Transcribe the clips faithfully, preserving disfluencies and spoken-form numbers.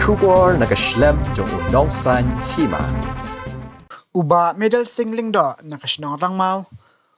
Khubor na ka shlem jong u Nongsaiñ Hima. U Bah Medal Singh Lyngdoh na ka shnong Rangmaw,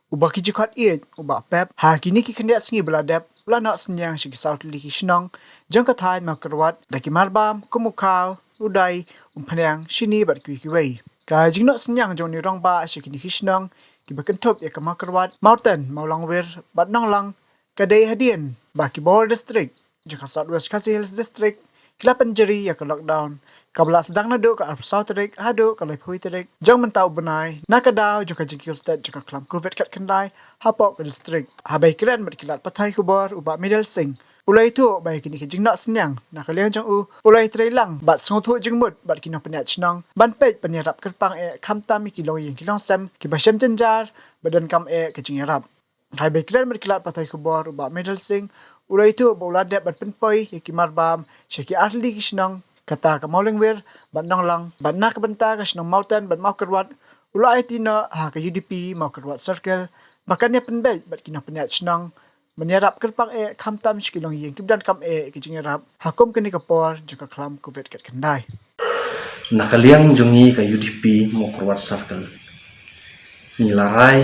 uba ki ju khot ïeit u Bah Pep, ha kine ki khyndiat sngi ba la dep, u la noh synñiang sha ki saw tylli ki shnong jong ka thaiñ Mawkyrwat da ki marbam kum u khaw, u dai, umphniang, shini bad kiwei kiwei. Ka jingnoh synñiang jong une u rangbah sha kine ki shnong kiba kynthup ïa ka Mawkyrwat, Mawten, Mawlangwir bad Nonglang, ka dei hadien ba ki bor district jong ka South West Khasi Hills District ki la pynjari ïa ka lockdown, kaba la sdang naduh ka arphew saw tarik haduh ka laiphew tarik jong mynta u bnai, na ka daw jong ka jingkiew stet jong ka khlam Covid khatkhyndai hapoh ka district. Haba ïakren bad ki lad pathai khubor u Bah Medal Singh u la ïathuh ba ïa kine ki jingnoh synñiang na ka liang jong u, u la ïatreilang bad sngewthuh jingmut bad ki nongpynïaid shnong ban peit ban ïarap kyrpang eh khamtam ïa ki longïing ki longsem kiba shem jynjar ba donkam eh ka jingïarap. Haba ïakren bad ki lad pathai khubor u Bah Medal Singh u la ïathuh ba u la dep ban pynpoi ïa ki marbam sha ki artylli ki shnong, kata ka Mawlangwir bad Nonglang, bad na ka bynta ka shnong Mawten bad Mawkyrwat u la aiti noh ha ka U D P Mawkyrwat Circle ba kan ïa pynbeit bad ki nongpynïaid shnong ban ïarap kyrpang eh khamtam sha ki longïing kiba donkam eh ka jingïarap ha kum kane ka por jong ka khlam Covid khatkhyndai. Na ka liang jong ngi ka U D P Mawkyrwat Circle, ngi la rai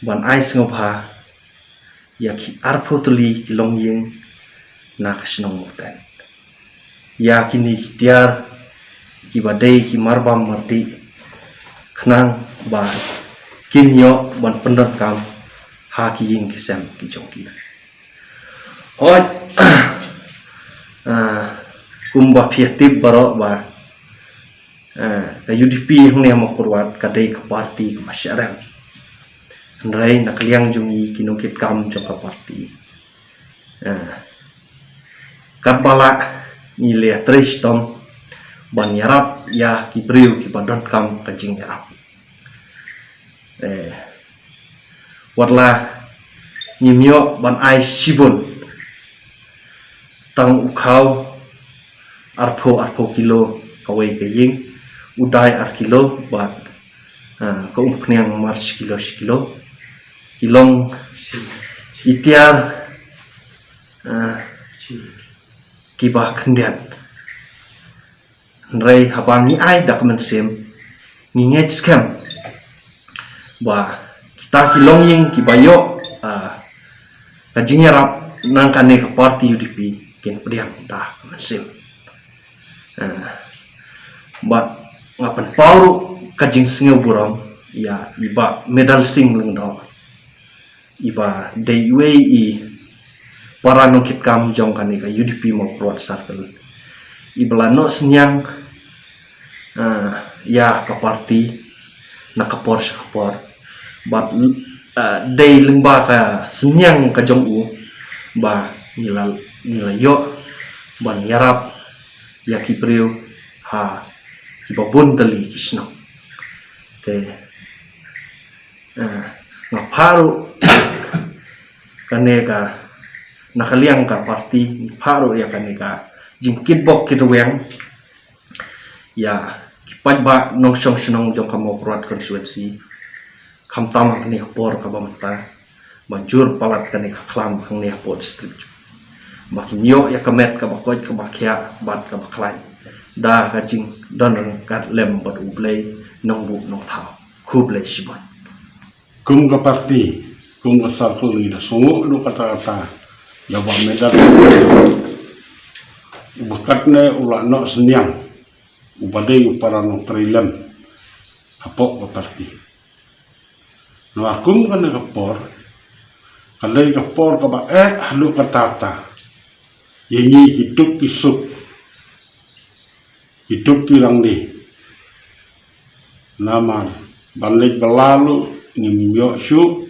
ban ai sngewbha ïa ki arphew tylli ki longïing na ka shnong Mawten ïa kine ki tiar kiba dei ki marbam mardih, khnang ba kin ïoh ban pyndonkam ha ki ïing ki sem ki jong ki. Hooid, ah, kumba phi tip baroh ba, ah, ka U D P hangne ha Mawkyrwat ka dei ka party kaba shah rem. Hynrei na ka liang jong ngi ki nongkitkam jong ka party, ah, katba lah ngi la trei shitom ban ïarap ïa ki briew kiba donkam ka jingïarap. Eh, wat la ngim ïoh ban ai shibun, tang u khaw arphew, arphew kilo kawei ka ïing, u dai ar kilo bad, ah, ka umphniang mar shi kilo, shi kilo, ki long i tiar, ah, kiba khyndiat. Hynrei haba ngi ai da ka mynsiem, ngi ngeit skhem ba kita ki longïing kiba ïoh, ah, ka jingïarap na kane ka party U D P kin pdiang da ka mynsiem. Ah, bad nga pynpaw ruh ka jingsngewburom ïa i Bah Medal Singh Lyngdoh, iba dei iwei i para nongkitkam jong kane ka U D P Mawkyrwat Circle, iba la noh synñiang, ah, ïa ka party na ka por sha ka por. Bad, ah, dei lyngba ka synñiang ka jong u ba ngi la, ngi la ïoh ban ïarap ïa ki briew ha kiba bun tylli ki shnong. Te, eh, nga phah ruh kane ka, na ka liang ka party, phah ruh ïa kane ka jingkitbok kitrwiang ïa ki paidbah nongshong shnong jong ka Mawkyrwat constituency, khamtam ha kane ka por kaba mynta, ban jur palat kane ka khlam hangne hapoh district, ba kin ïoh ïa ka met kaba koit kaba khiah bad kaba khlaiñ da ka jingdon ryngkat lem bad U Blei Nongbuh Nongthaw. Khublei shibun. Kum ka party, kum ka circle, ngi da sngewnguh ruh kata kata ïa Bah Medal, uba katne u la noh synñiang, uba dei u para nongtrei lem hapoh ka party. Namar kum kane ka por ka dei ka por kaba eh haduh katta katta ïa ngi ki duk ki suk, ki duk ki rangli. Namar ban leit bylla ruh ngim ïoh shuh,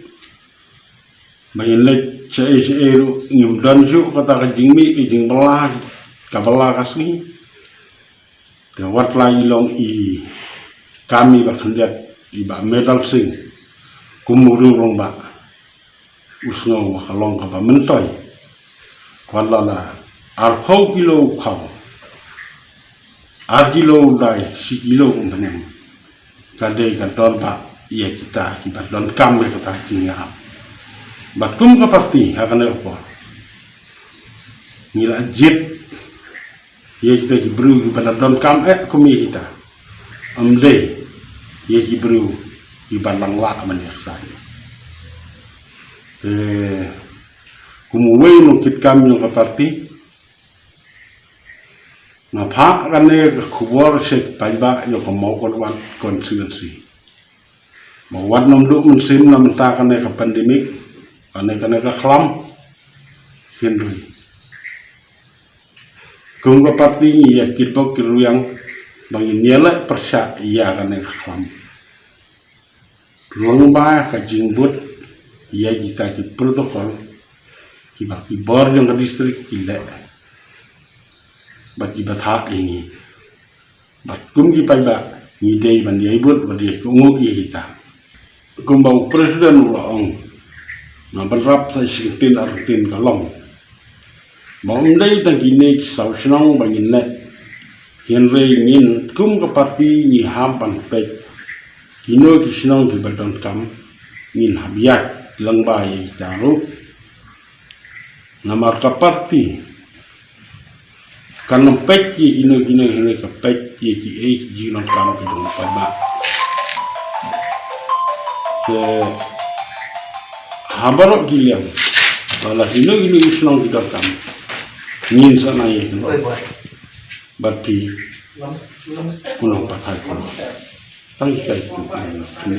ban leit shaei shaei ruh ngim don shuh kata ka jingmih ka jingbylla, ka bylla ka sngi. Te wat la i long i kam iba khyndiat i Bah Medal Singh kum u riew rangbah, u sngew ba ka long kaba myntoi. Wat la la arphew kilo u khaw, ar kilo u dai, shi kilo u bneng, ka dei ka dor ba ïa kita kiba donkam ïa kata ki ngarap. Bad kum ka party ha kane ka por ngi la jied Ïa kita ki briew kiba la donkam eh kum ïa kita. Ym dei ïa ki briew kiba lang lah ban ïaksaid. Te kum uwei u nongkitkam jong ka party, nga phah kane ka khubor sha ki paidbah jong ka Mawkyrwat constituency. Ba wat nym duh mynsiem na mynta kane ka pandemic, kane, kane ka khlam. Hynrei kum ka party ngi ïa kitbok kitrwiang ba ngin ïaleh pyrshah ïa kane ka khlam lyngba ka jingbud ïa kita ki protocol kiba ki bor jong ka district ki leh bad kiba thah ïa ngi. Bad kum ki paidbah ngi dei ban ïai bud bad ïai kohnguh ïa kita. Kumba u president u la ong, nga bynrap sa shi kyntien ar kyntien ka long ba ym dei tang kine ki saw shnong ba ngin leh. Hynrei ngin kum ka party ngi hap ban peit kino ki shnong kiba donkam, ngin hap ïaid lyngba ïa kita ruh. Namar ka party kan ym peit ïa kino kino, hynrei ka peit ïa kiei ki jingdonkam ki jong u paidbah. Te ha baroh ki liang, ba la kino kino ki shnong ki donkam, ngin sa nang ïa kino bad phi u nongpathai ka long. Tang ïa ka.